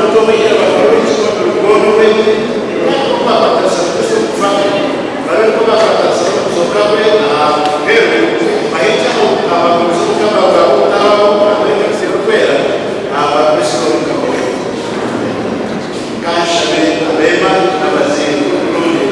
N'omuntu omwe yaaba akora orukiiko rwona orw'egi, kandi nikwo baakwatanisa na Kristo omu kufa kwe, bariyo nikwo baakwatanisa n'okuzooka kwe aha muheru, bahikye aho abagumize obukama bwa butaaho hamwe n'Ekanisa Erikwera ahabwa Kristo Mukama waitu. Ka nshabe abeema n'abazaire b'omurundi.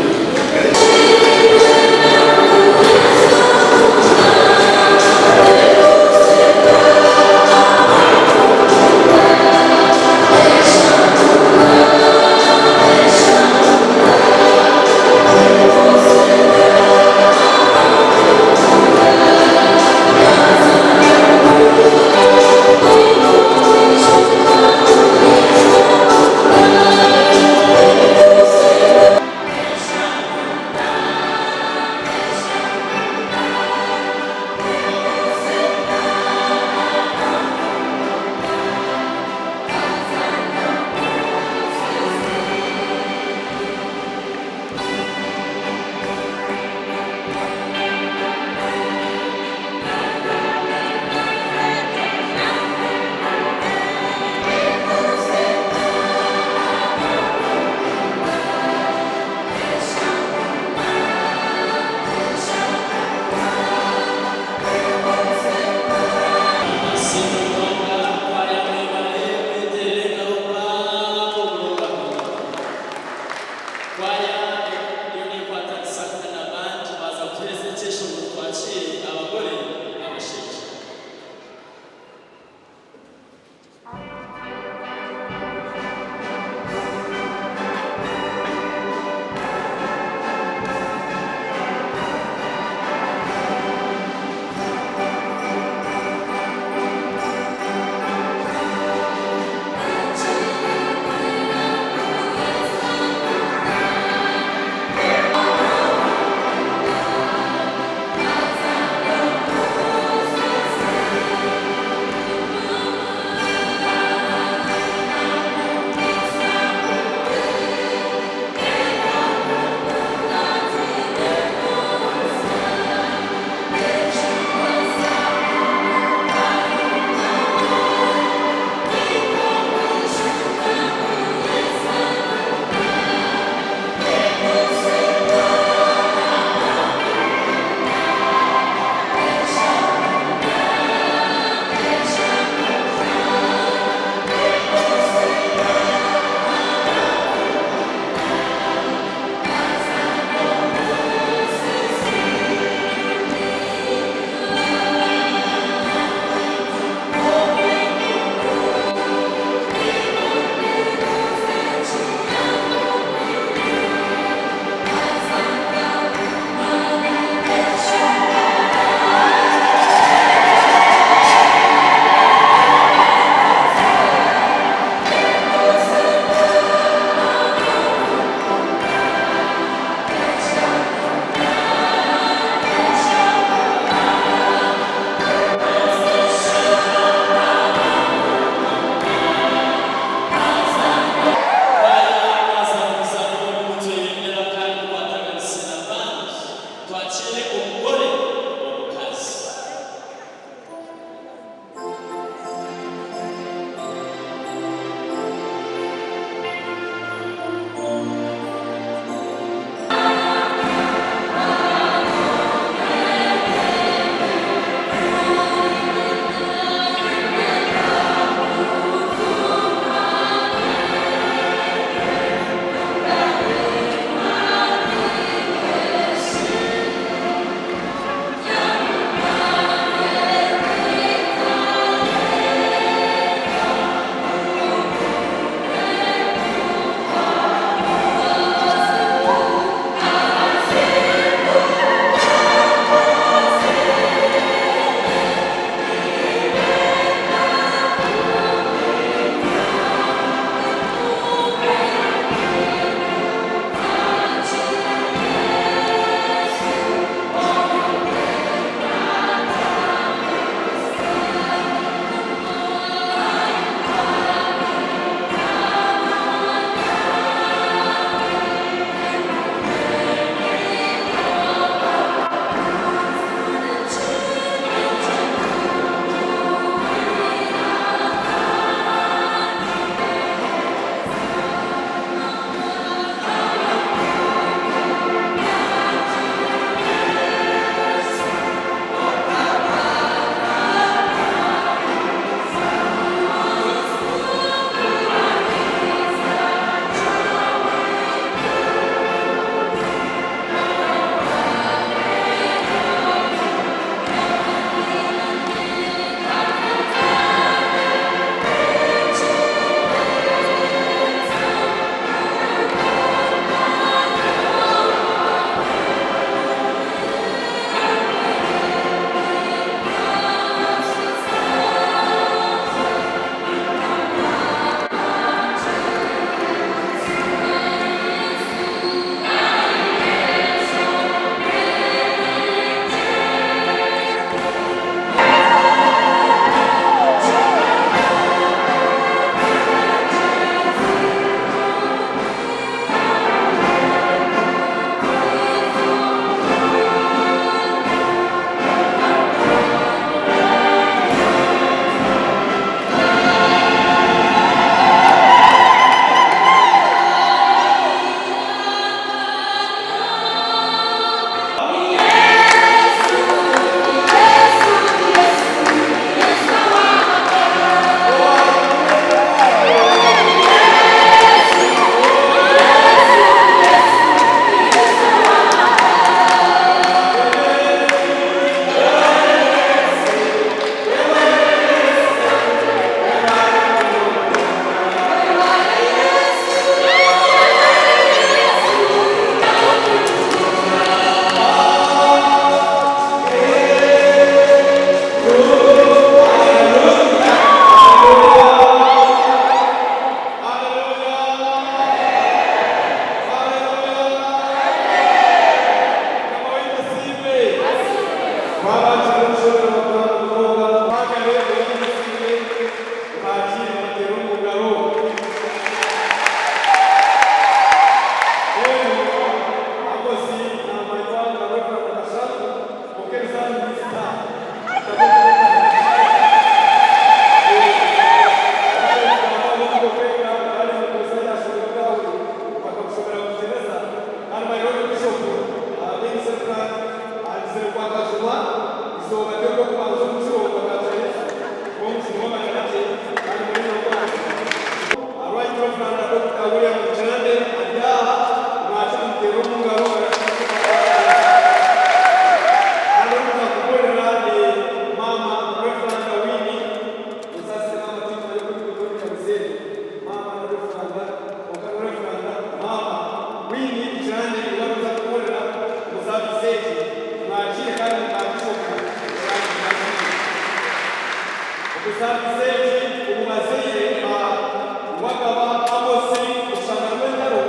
Dokita William Mukirande ari aha, mumwakire mumuteere omu ngaro. Kandi orikuza kubuurira ni Maama Reveranda Winnie. Musaasire maama tinkumanya oku ndikukweta omu kanisa egi. Maama na Reveranda, kwonka ni Reveranda Maama Winnie Mukirande niwe arikuza kubuurira omu saviisi egi. Mumwakiire kandi mumwakise omu Mukirande. Mumwakiire. Omu saviisi egi omu bazaire ba Nuwagaba Amos Orushanga Rw'entaro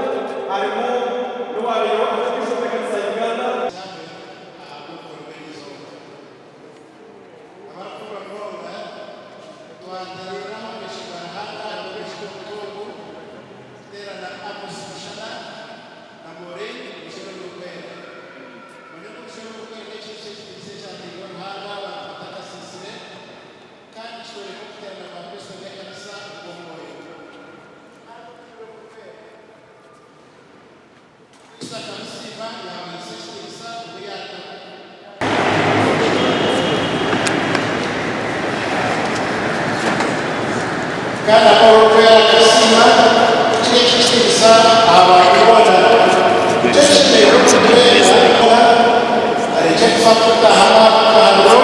harimu n'owabaireho Archbishop w'ekanisa ya Uganda, Nsambe ahabw'okukorwa eri izooba. Abarikukundwa munonga, twateerera omu maisho ga Ruhanga n'obwesige obutungu kuteerana Amos Mushana na Maureen Omushana Ogurikwera. Manya ngu Omushana Ogurikwera n'ekintu ky'ekitiinisa ekyateirwe Ruhanga abantu batakasiisire kandi kitworeka okuteerana kwa Kristo n'ekanisa okw'omwoyo. Kandi Omushana Ogurikwera Kristo akamusiima yaamuhaisa ekitiinisa obu yaataho. Kandi akora okwera akasiima kukira ekitiinisa aha bantu boona. Nikyo kishemereire omuntu weena arekye kufa kutaahamu ako kahaniro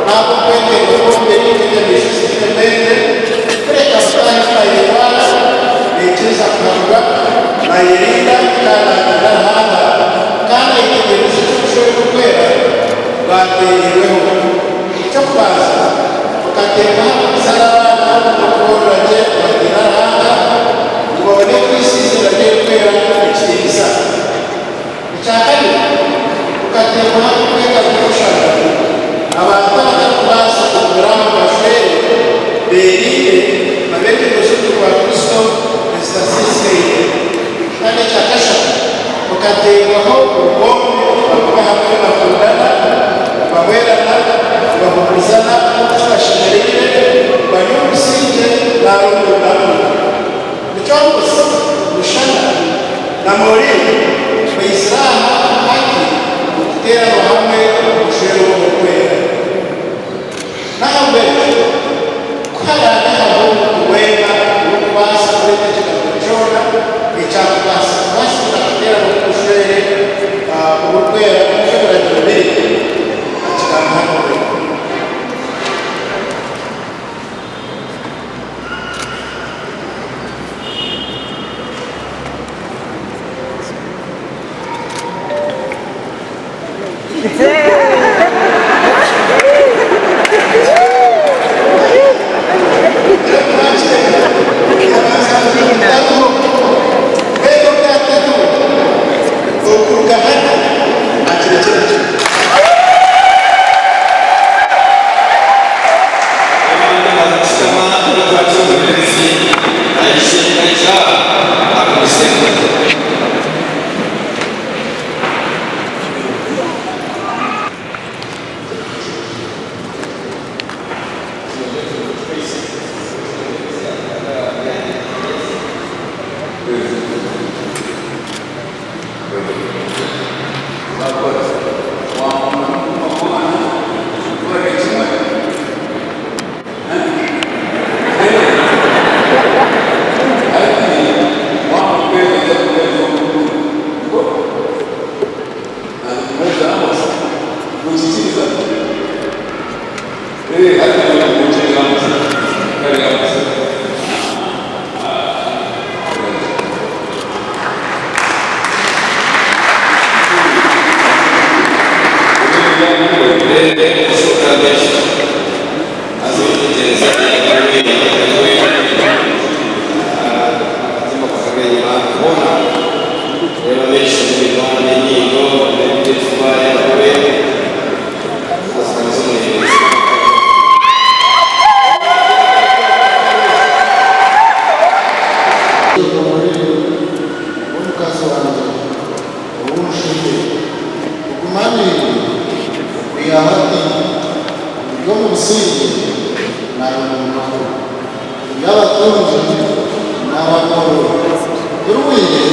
n'ahabw'okwetenga okw'omubiri nk'enyamaishwa ezitaine bwengye, kureka butaahe naayetwara, naikiriza kuhaburwa, naayerinda kandi naatiina Ruhanga, kandi ayetegyereza eki obushwere burikwera bwateereirweho. Eky'okubanza, bukateebwaho abarikuzaara abaana n'okuboorora gye abatiina Ruhanga ngu babone kuhaisa eiziina rye eririkwera ekitiinisa. Ekya kabiri, bukateebwaho ahabw'okwetantara obushambani. Abantu abatarikubaasa kugumira aha bashwere beerinde, babe engingo z'omubiri gwa Kristo ezitasiisikaire. Kandi ekya kashatu, bukateebwaho ngu bombi bagume hamwe nibakundana, nibahwerana, nibahuumurizana nk'oku kibashemereire, bari omu busingye nari omu bunaku. Nikyo Amos, Mushana na Maureen baizire aha hati okuteeranwa hamwe omu bushwere oburikwera. N'ahabw'ekyo, ku haraabe hariho omuntu weena orikubaasa kureeta ekigambo kyona ekyakubaasa kubaasibwa kuteeranwa omu bushwere oburikwera nk'oku ebiragiro biri, akigambe hanu weena. Okuruga hati akirekyere kimwe. Abandi baaza kushutama n'okwakira omwebembezi aije aija aha agumizeemu. Omukazi wangye ou nshwire, kuguma naiwe okwiha hati ori omu busingye nari omu bunaku, turi abatungi nari abooro, turwaire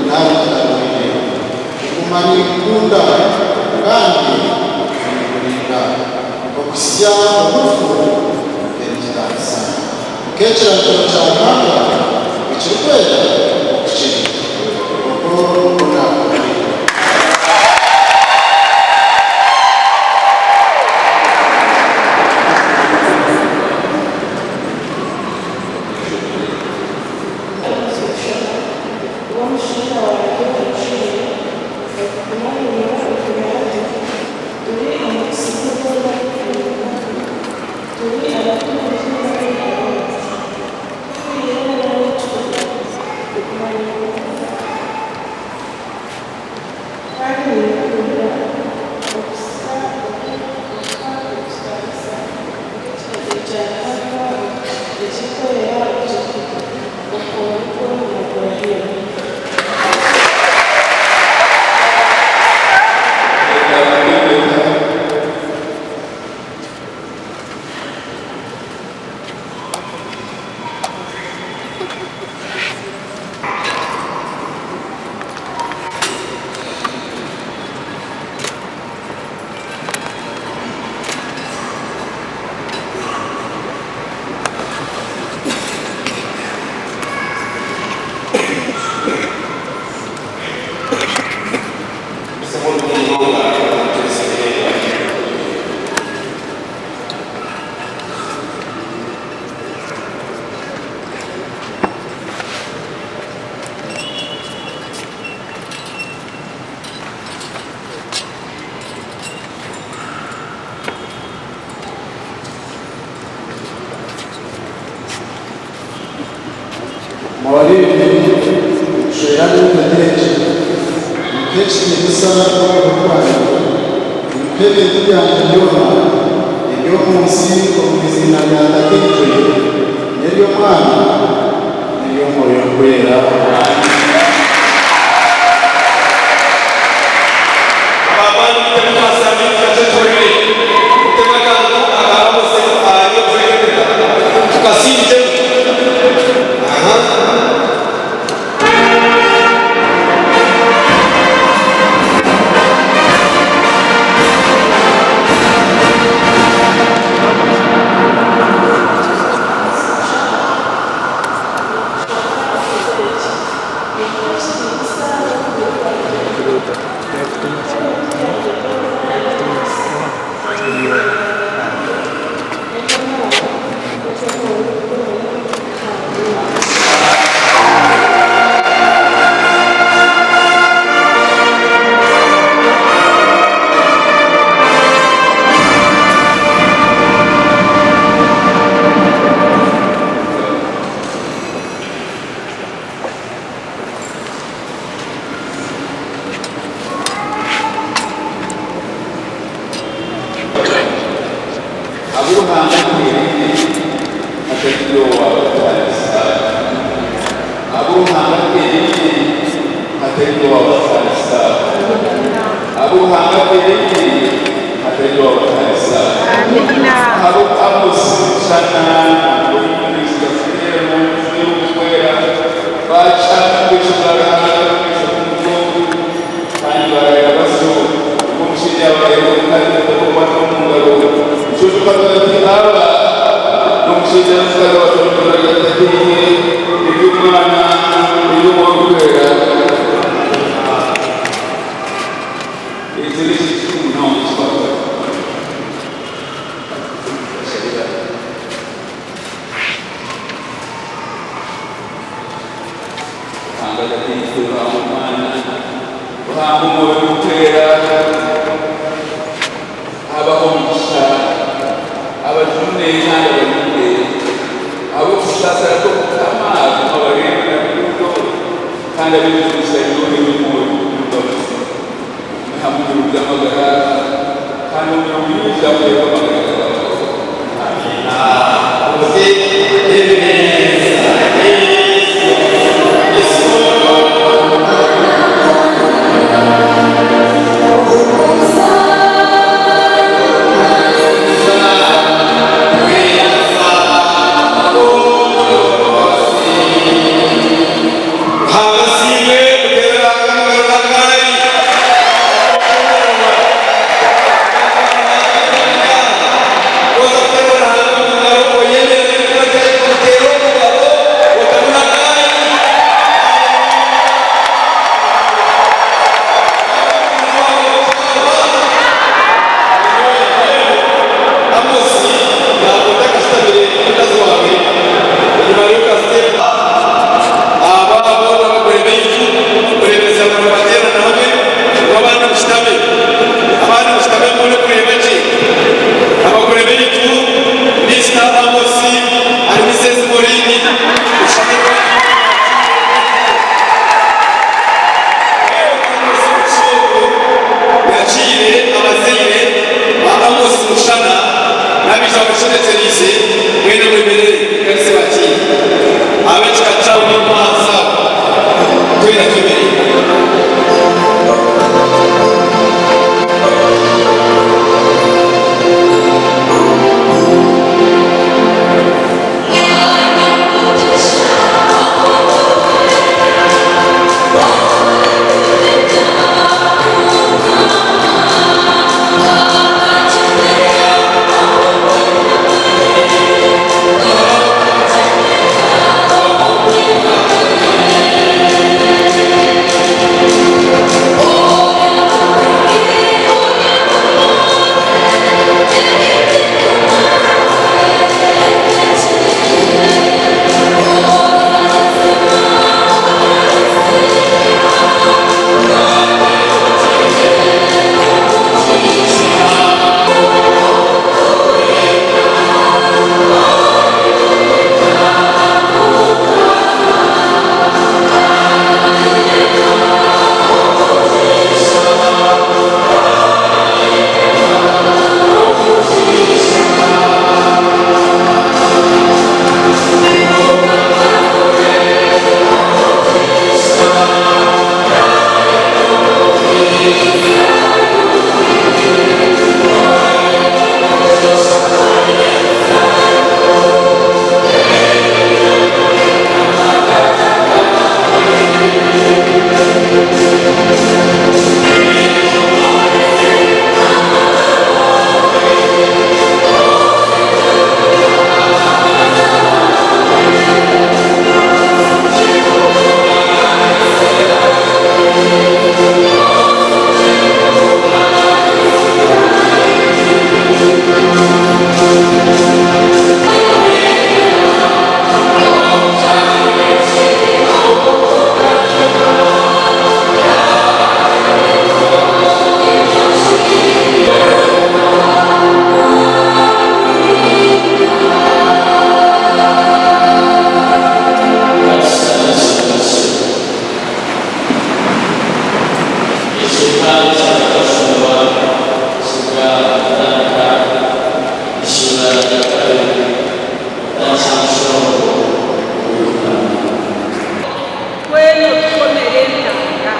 nari tutarwaire, kuguma ninkukunda kandi ninkurinda okuhitsya obu rufu erikutaanisa. Nk'ekiragiro kya Ruhanga ekirikwera. munonga tuzireeba. Maureen nshwera n'empeta egi, mpa ekitiinisa n'oruhu rwangye, mpa ebintu byangye byona eby'omu nsi omu iziina rya Tataitwe n'ery'Omwana n'ery'Omwoyo Orikwera. Abu Ruhanga atuheereire hatagira owaabatwarisa. Abu Ruhanga atuheereire hatagira owaabatwarisa. Abu Ruhanga atuheereire hatagira owaabatwarisa. Ahabw'okuba Mushana Kandi barahira basyo, nikwo omushaija yaabarahira omukazi atakukwatwa omu ngaro. Nikyo tukagira tuti, Aba n'omushaija n'omukazi abashoboire kurahira Tataitwe, ery'Omwana, n'ery'Omwoyo Orikwera. Ekyo n'ekintu kikuru munonga eki twakora. Bashabira. Ruhanga Tataitwe, Ruhanga Omwana, Ruhanga Omwoyo Orikwera, abahe omugisha, abajune kandi abarinde, ahabw'okusaasira kw'Omukama agume abareebe na rukundo kandi abe emigisha yoona ey'omwoyo n'embabazi. Mugume hamwe omu biro by'amagara kandi omu biro bingi mureebe amagara gatahwaho. Amiina. Ruhanga asiimwe muteere Ruhanga omungaro n'amaani. Waza kuteera Ruhanga omungaro oyemerere omuteere omungaro. Twena otukomere entanda,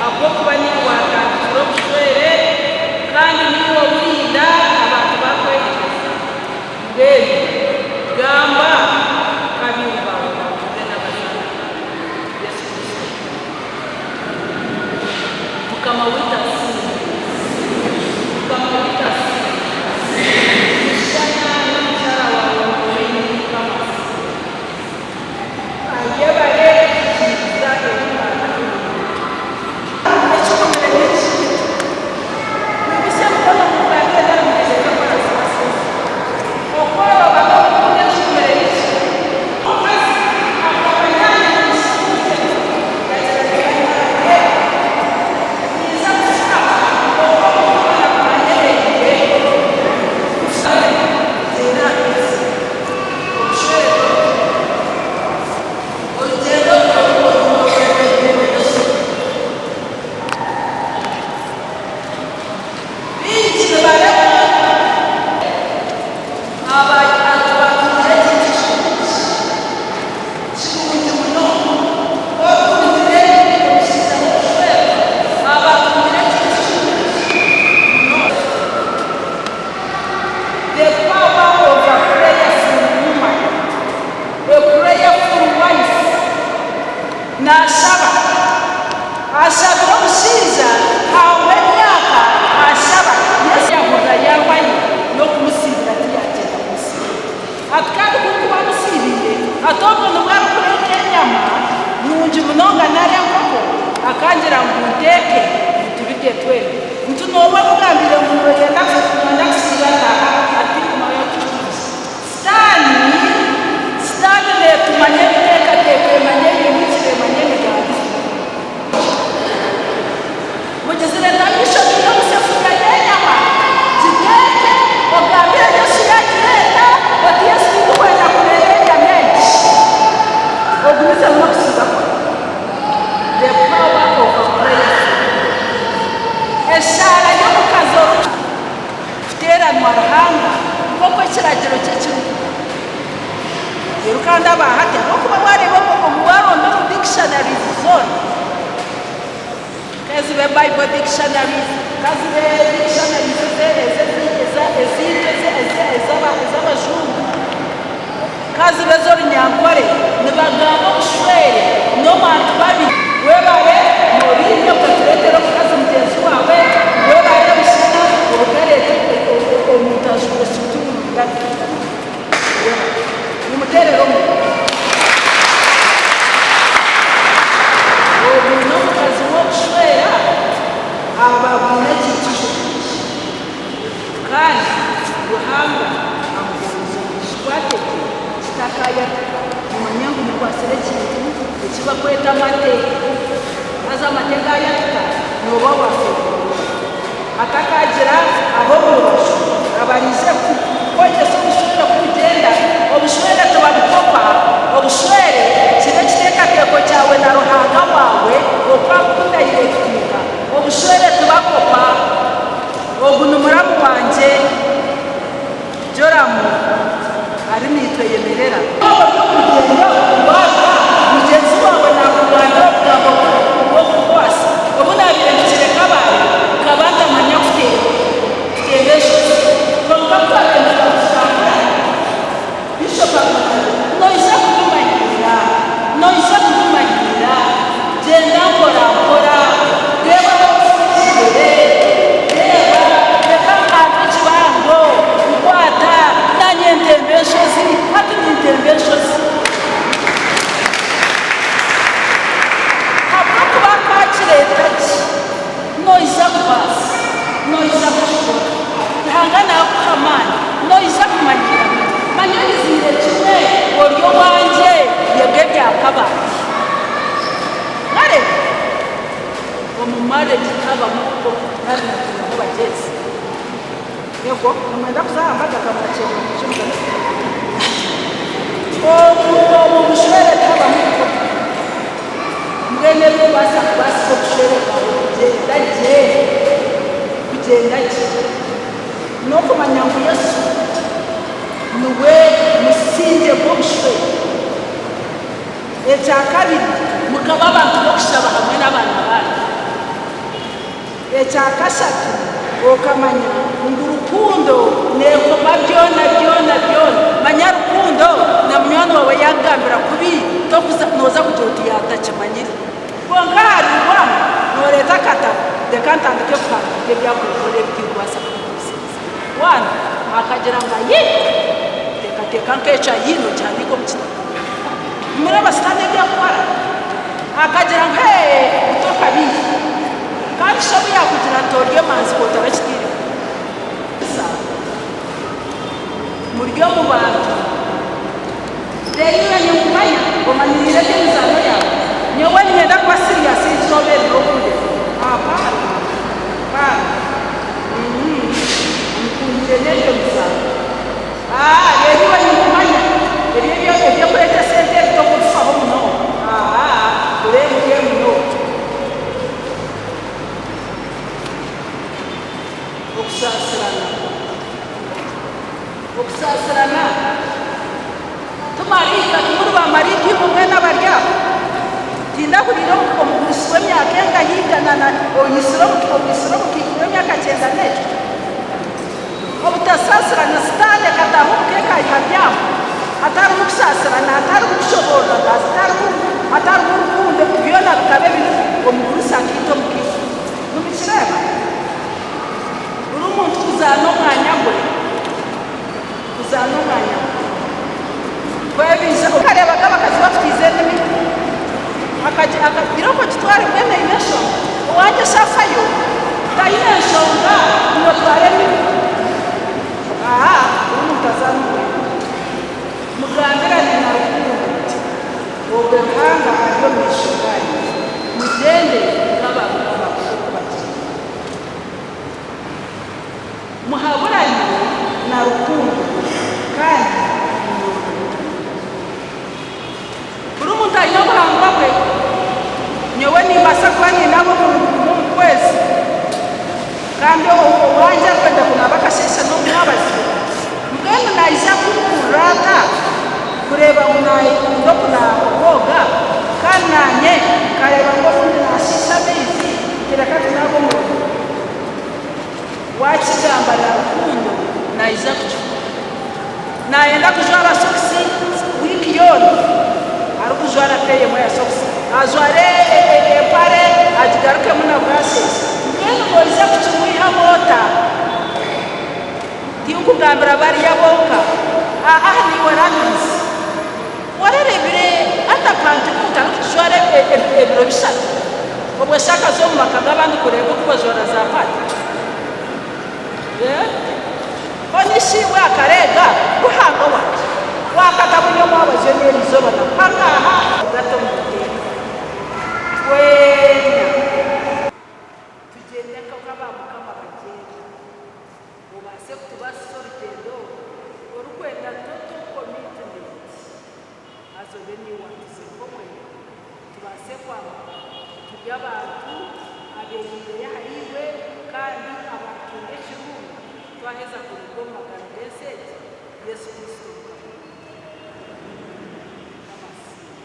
ahabw'okuba niiwe waatandikire obushwere, kandi niiwe oburinda abantu baakweyegyesa. Mbwenu gamba nk'abairu baawe bahurire n'abazaana baawe. Yesu Kristo. Mukama waitu asiimwe. Mukama waitu asiimwe. Mushana n'omukyara waawe Winnie Mukama asiimwe. Ayebare kuhikiiriza ebi baatuhaire. Ekigumire n'eki, Mwibusye emikono mugambire nari mugyezeke kukora Okworoba n'okukunda ekigumire niki? Omukazi akaba yaayehurira yaagira ati, Bannange, ninza kushaba kwonka omutima guranyemereire. Gyenda aha maizi. Obushwere bw'orugyendo. Orugyendo orwebembeirwe Baingi nibaremwa abantu batungire ekintu kirungi. Kirungi muno. Ku otungire omushaija w'okushwerwa, aba atungire ekintu kirungi munonga. The power of a prayerful woman, a prayerful wife. Naashaba. Ashabire omushaija amuha emyaka ashaba. Yesu yaahurira yaahwayo n'okumusiibura tiyaagyenda kumusiibura. Ati kandi ku ndikuba musiibiire, ati obwo nibwo arikureeta enyama nungi munonga nari enkoko akangira ngu nteeke ngu tubirye twembi. Nti nooba omugambiire ngu nooyenda kusiiba taaha ati tinkumayo kucuruuza. Sitaani, Sitaani neetumanya ebiteekateeko, emanya enyimukire, emanya emigambire. Mugizire nti amaisho gaine omu sefuriya y'enyama, giteeke, ogambire Yesu yaagireeta, oti Yesu tindikwenda kureeba enyama egi. Ogumizemu n'okusiiba kwawe. The power of a prayerful woman. Eshaara y'omukazi orikushaba. Kuteeranwa Ruhanga nk'oku ekiragiro kye kirikugamba. Reero kandi aba hati ahabw'okuba waareeba omu waaronda omu dictionaries zoona, ka zibe Bible dictionaries, ka zibe dictionaries ezaitu ez'abajungu, ka zibe ez'orunyankore, nibagamba obushwere n'obantu babiri. Webare norinda okaturetera omukazi mugyenzi wawe, webare mushana obutareta omuntu ajwaire suuti ngu webare. Mumuterere omugaro. Ogu n'omukazi w'okushwera aba abwine ekintu kirungi kandi Ruhanga amuherize omugisha. Kikwate gye kitakayatuka. Mumanye ngu mukwatsire ekintu eki bakweta amate. Haza amate gayatuka nooba wafeerwa. Hatakagira ab'omu rubaju abaraije kukwegyesa obushwere oku bugyenda. Obushwere tibabukopa. Obushwere kiba ekiteekateeko kyawe na Ruhanga waawe oku arikukudayirekitinga. Obushwere tibakopa. Ogu ni muramu wangye Joramu ari naitwe yemerera. Waaba ori omu rugyendo waaruha, mugyenzi waawe naakugambira obugambo. Waareeta gye, noija kubaasa, noija kukikora. Ruhanga naakuha amaani, noija kumanyiira manya. Manya oyiziire kimwe ori owangye, yega ebya kabandi. Mwareeba? Omu marriage tihabamu kukopa nari nakugira ngu bagyezi. Yego, nimwenda kuza aha mbaga kamwakyererwa mwije mugaruke. Omu omu bushwere tihabamu kukopa. Mbwenu ebirikubaasa kubaasisa obushwere bwawe kugyenda gye, kugyenda gye, n'okumanya ngu Yesu niwe musingye gw'obushwere. Ekya kabiri, mukaba abantu b'okushaba hamwe n'abaana baanyu. Ekya kashatu, okamanya ngu rukundo neekoma byona byona byona. Manya rukundo na munywani waawe yaakugambira kubi, tokuza nooza kugira oti yaatakimanyire. Kwonka ahari rwango nooreeta akatabo, reka ntandike kuhandiika ebi arikukora ebi tinkubaasa kugumisiriza. Waana akagira ngu ayi! Teekateeka nk'ekyo ayi nookihandiika omu kitabo. Nimureba Sitaane ebi arikukora? Akagira ngu hee butoka bingi. Kandi shi obu yaakugira nti ori emanzi ku otarakitiireho? Muri omu bantu. Reero iwe ninkumanya, omanyiriire eby'emizaano yaawe. Nyowe niinyenda kuba siriyasi eizooba eri n'okuhurira. Apaana, apaana. Nkundire n'egyo mizaano. Aa, reero iwe ninkumanya, ebyo ebyo eby'okureeta esente ebi tokubifaho munonga. Aa, oreemuke munonga. Okusaasirana. Okusaasirana. Ti maraika, timuri baamaraika imwe mwena abari aha. Tindahuriire omugurusi w'emyaka engahi igana na oisire omukaikuru w'emyaka kyenda n'ekyo. Obutasaasirana, Sitaane akataaha omu ka ekaiha byabo, hatarimu kusaasirana, hatarimu kushoboorora, hatarimu rukundo, byona bikaba ebiri omugurusi akaita omukaikuru. Nimukireeba? Buri muntu kuzaana omwanya gwe, kuzaana omwanya gwe. Kwebiija, okareebaga abakazi bafutiize enimi, akagira okugitwara mbwenu eine enshonga. Owangye shi afayo? Taine nshonga, iwe twara enimi. Aa, buri muntu azaana omwanya gwe. Mugambirane na rukundo muti, Ogwo Ruhanga ari omu maisho gaanyu, mugyende nk'abantu abarikubagyenda. Muhaburane na rukundo kandi mworobere. Buri muntu aine obuhangwa bwe. Nyowe nimbaasa kuba nyine ab'omurundi gumwe omu kwezi, kandi owangye arikwenda kunaaba akasheeshe n'omwabazyo. Mbwenu naija kunkurira ata kureeba ngu naayekunda okunaaba kwoga, kandi naanye nkareeba ngu obundi naashiisha amaizi, tireka tunaabe omurundi gumwe? Waakigamba na rukundo naija kukikora. Naayenda kujwara sokisi wiiki yoona, arikujwara peya emwe ya sokisi, ajware empare agigarukemu na bwasheesha. Mbwenu noija kukimwihamu ota? Tinkugambira bariya bonka. Aha niiwe oramizi. Warareebire underpant omuntu arikugijwara ebiro bishatu? Obwo shi akaza omu maka g'abandi kureeba oku bajwara za pad? Honi shi iwe akareega Ruhanga wangye waakatabunya omwabazyo n'eri izooba nakuha nkaaha? Gata omu buteeka twena. Tugyende nk'oku aba Mukama bagyenda. Obaase kutubaasisa orugyendo oru orikwenda total commitment. Haza obe niiwe waatuza enkomwe tubaase kwambuka turi abantu abeehiireyo ahariiwe kandi abarikutunga ekirungi twaheza kuruga omu magara g'ensi egi, Yesu Kristo Mukama waitu. Mukama asiimwe.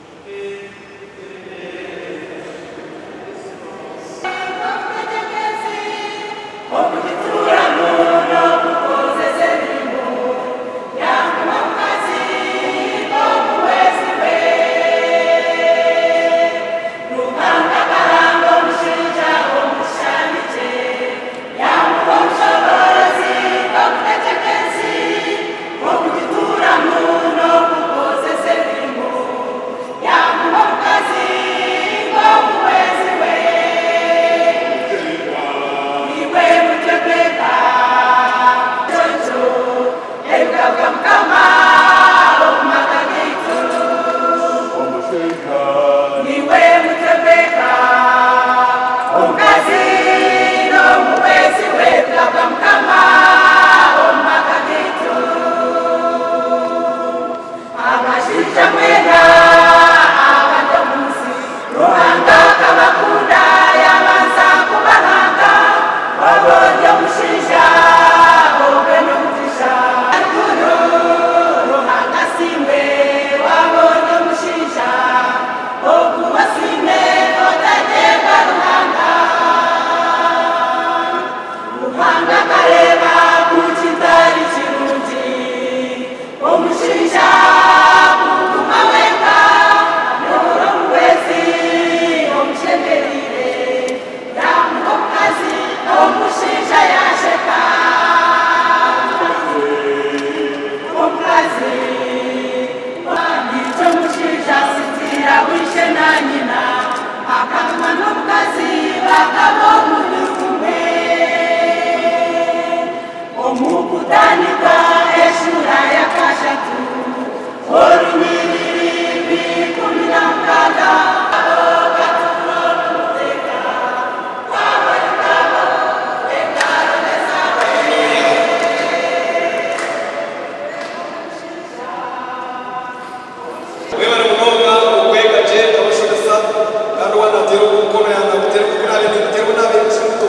Kandi owa naateera ogu omukono yaaba naaguteera nk'oku naabaire ninguteera obu naabaire nkiri muto.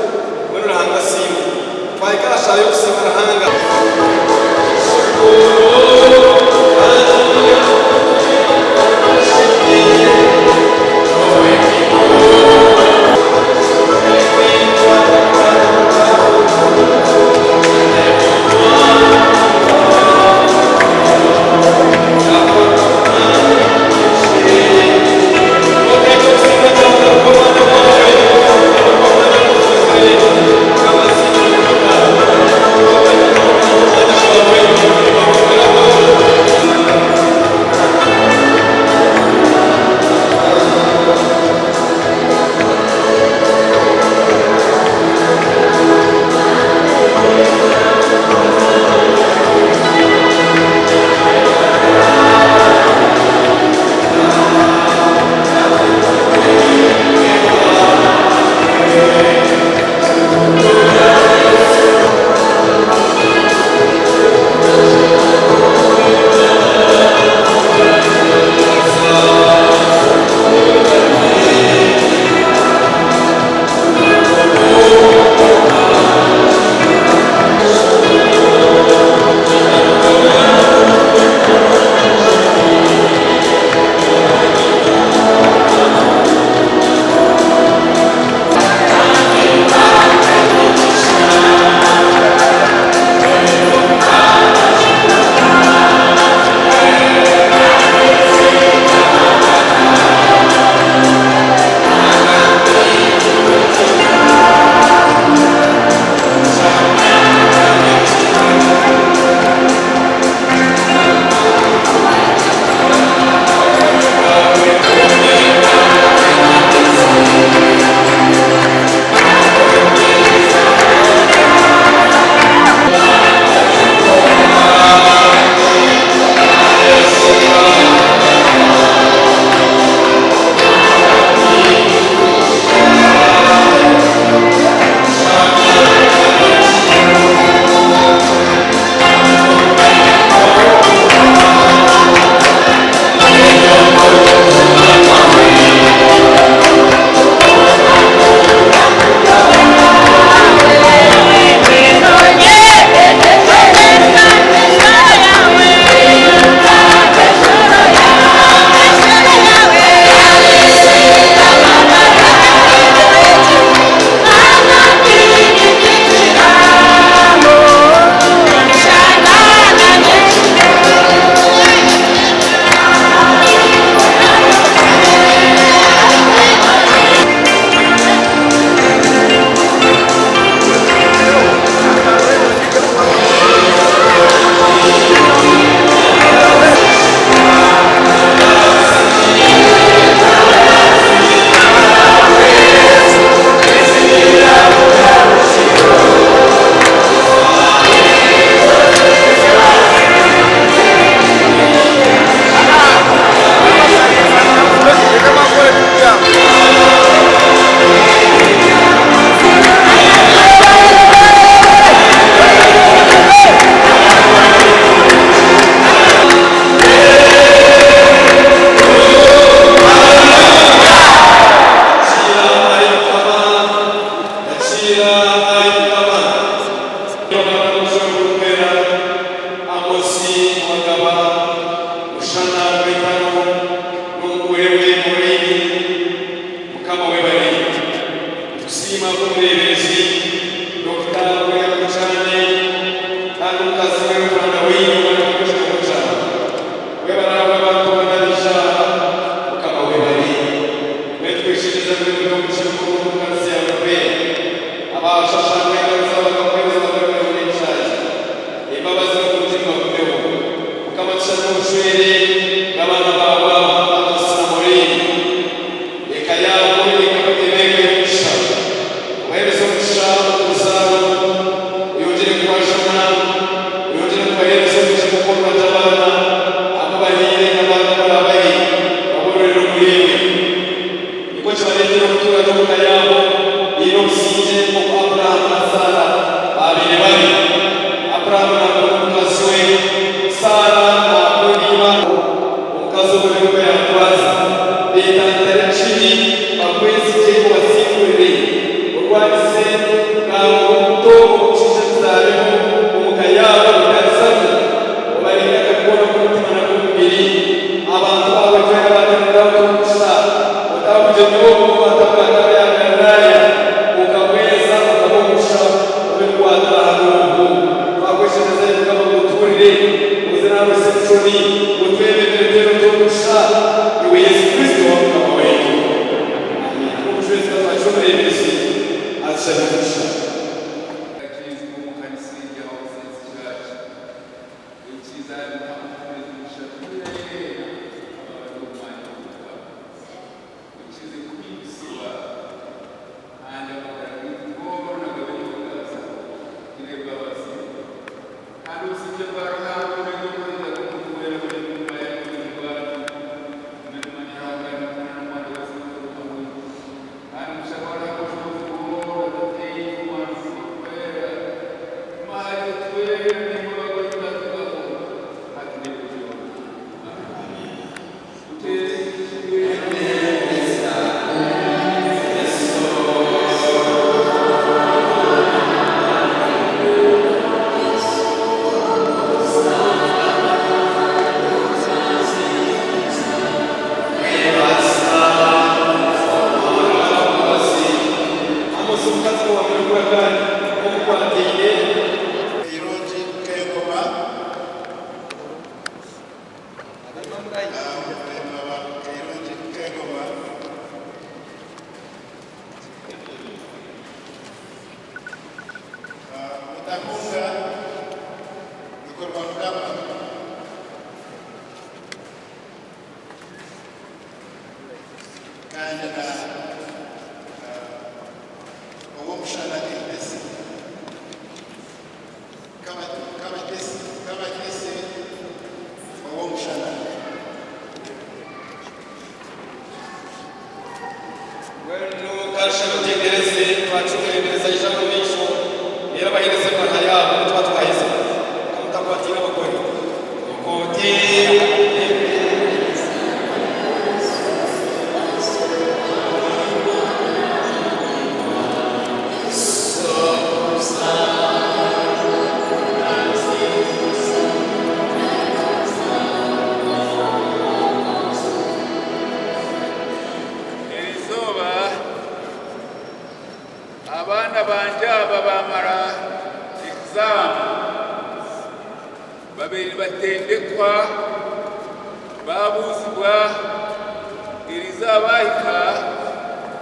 Mbwenu Ruhanga asiimwe. Twahika aha shaaha y'okusiima Ruhanga. Omushwezi atwakire omureeberezi azishabire omugisha. Bagyenzi b'omu kanisa egi All Saints Church, ekiiza ahari Mukama kutuheereza omugisha tweena abari omu mwanya gw'Obukama. Okize kuhimbisibwa kandi amagara gaitu goona gabe nigabaasa kugira embabazi kandi obusingye bwa Ruhanga oburenga obwengye bw'okutuhwera buri enyima y'obwengye bwacu. Nimanya Ruhanga ari Omwana wa Ishe omwe. Kandi omugisha gwa Ruhanga Omushobozi bwona, Tataitwe, Omwana, Omwoyo Orikwera, gume ahari itwe naimwe abagore tutatugaho hati n'ebiro byona. Amiina. Amos omukazi owaamurekura kandi omukwataine. Eirungi nk'engoma. Omuremba wa Kairungi Kengoma. Mutahunga bikorwa Mukama. Kandi na Owomushana Kaitesi. Kabatesi Owomushana. Mbwenu kasha mutegyereze twakire omureeberezi aije aha omumaisho reero abaheereze ebaruha yaabo obu tuba twaheza. Kwonka mutakwatiire abagore. Ekooti. Erizooba abaana bangye aba baamara egizaamu babaire nibatendekwa baabuuzibwa erizooba baahika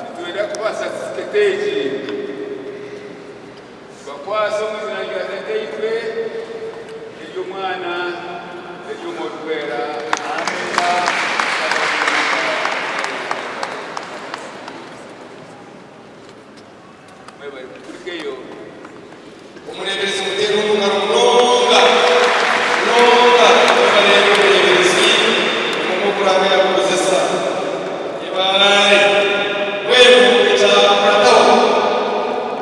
nitwenda kubaha satifiketi egi. Tubakwase omu izina rya Tataitwe, n'ery'Omwana, n'ery'Omwoyo Orikwera. Amiina. Mwebare kuturikeyo. Omureeberezi muteerwe omu ngaro munonga munonga. Mwebare omureeberezi omwe oku Ruhanga yaakukozesa. Yebare. Mbwenu ekyakurataho,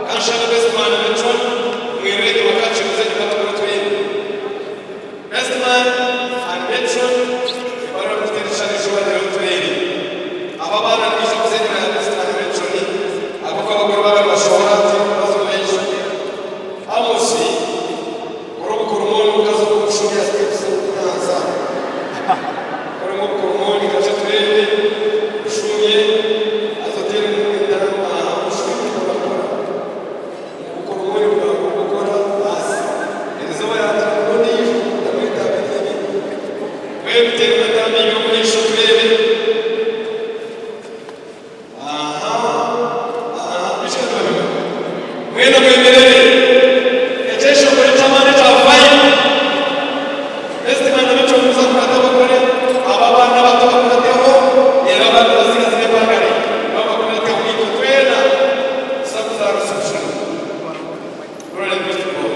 ka nshabe Bestman Metron mwirire enyima kakirize enyima tukore twembi. Bestman and Metron ebarura kututeera ekishushani ekyobareeba tureebe. Aba abaana nibaija kuza enyima ya Bestman and Metron ahabw'okuba abakuru baaba nibashohora hati baza omu maisho. Amos, kora obukoromoni omukazi ogwo omushumya steps orikunaanza. Koremu obukoromoni kakye tureebe oshumye haza oteeremu entaro aha oshumye orakora. Obukoromoni bwawe orikukora baasi erizooba yaagira ngu ondiijo otamwetaaga ebi. Mbwenu teeremu entambi ibiri omu maisho tureebe. Aha, aha, biki ebyo? Mwena mwemerere. Ekyeshongoro eky'amaani ekya Vibe. Best man na Metro muza kurata abagore, aba abaana abato bakurateho, reero abandi abatsigazi b'empangare nabo bakurateho itwe twena tuza kuza aha reception. Glory be to God.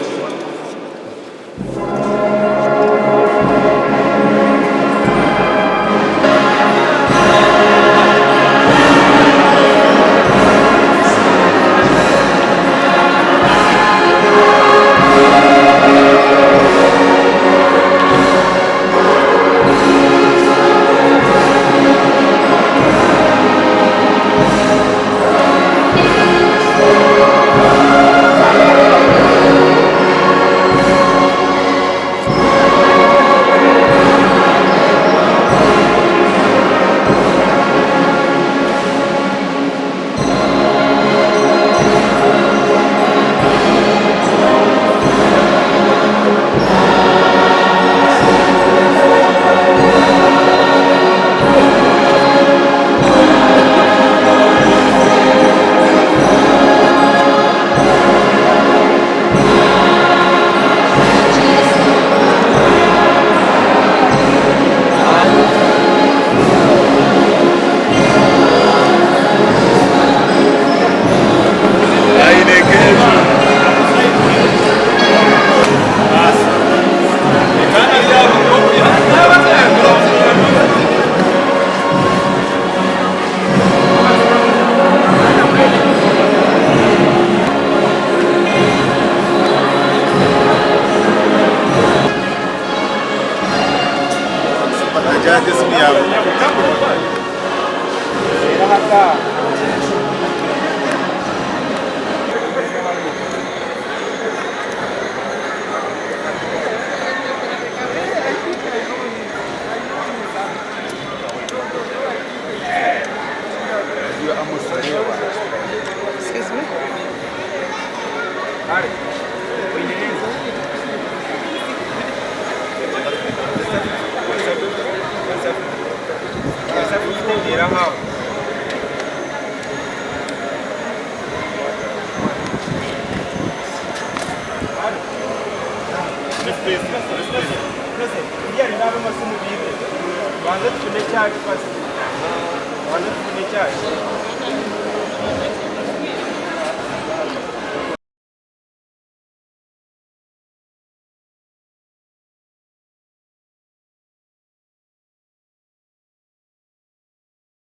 Excuse me.